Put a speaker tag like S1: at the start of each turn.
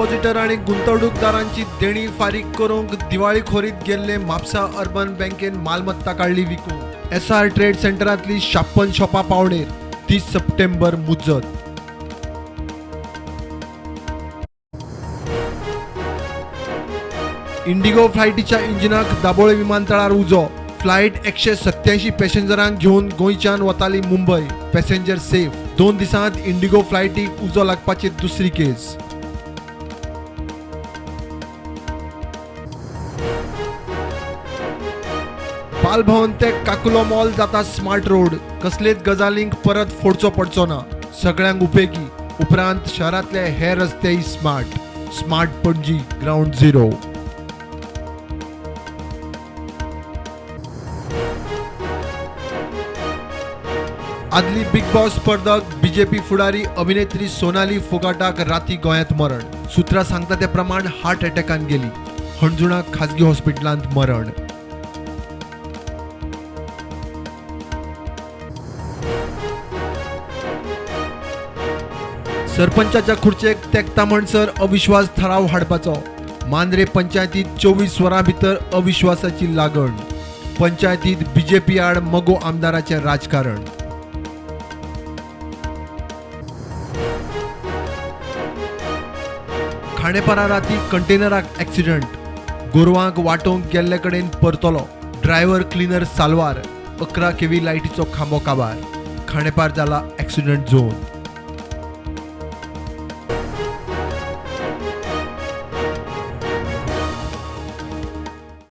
S1: Depositor आनी गुंतवणूकदारांची देणी फारीक करूंक दिवाळीखोरीत गेल्ले म्हापसा अर्बन बँकेन मालमत्ता काडली विकूंक. एसआर ट्रेड सेंटरांतली 56 शॉपां पावणेर 30 सप्टेंबर मुजत. इंडिगो फ्लायटीच्या इंजिनाक दाबोळे विमानतळार उजो. फ्लायट 187 पॅसेंजरांक घेवन गोंयच्यान वताली मुंबय. Passenger safe. 2 दिसांत इंडिगो फ्लायटीक उजो लागपाची दुसरी केस. बालभवन ते काकुलो मॉल जाता स्मार्ट रोड. कसलेच गजालींक परत फोडचो पडचो ना, सगळ्यांक उपेगी. उपरांत शहरांतले हे रस्तेय smart. Smart Panaji ground zero. आदली बिग बॉस स्पर्धक बीजेपी फुडारी अभिनेत्री सोनाली फोगाटाक राती गोंयांत मरण. सुत्रां सांगता ते प्रमाण हार्ट अटॅकान गेली. हणजुणा खाजगी हॉस्पिटलांत मरण. सरपंचाच्या खुर्चेक तेकता म्हणसर अविश्वास थाराव हाडपाचो. मांद्रे पंचायतीत 24 वरां भितर अविश्वासाची लागण. पंचायतीत बीजेपी आड मगो आमदाराचें राजकारण. खांडेपारा राती कंटेनराक एक्सिडंट. गोरवांक वाटोवंक गेल्ले कडेन परतलो. Driver cleaner साल्वार. 11 केवी लायटीचो खांबो काबार. खांडेपार जाला एक्सिडंट झोन.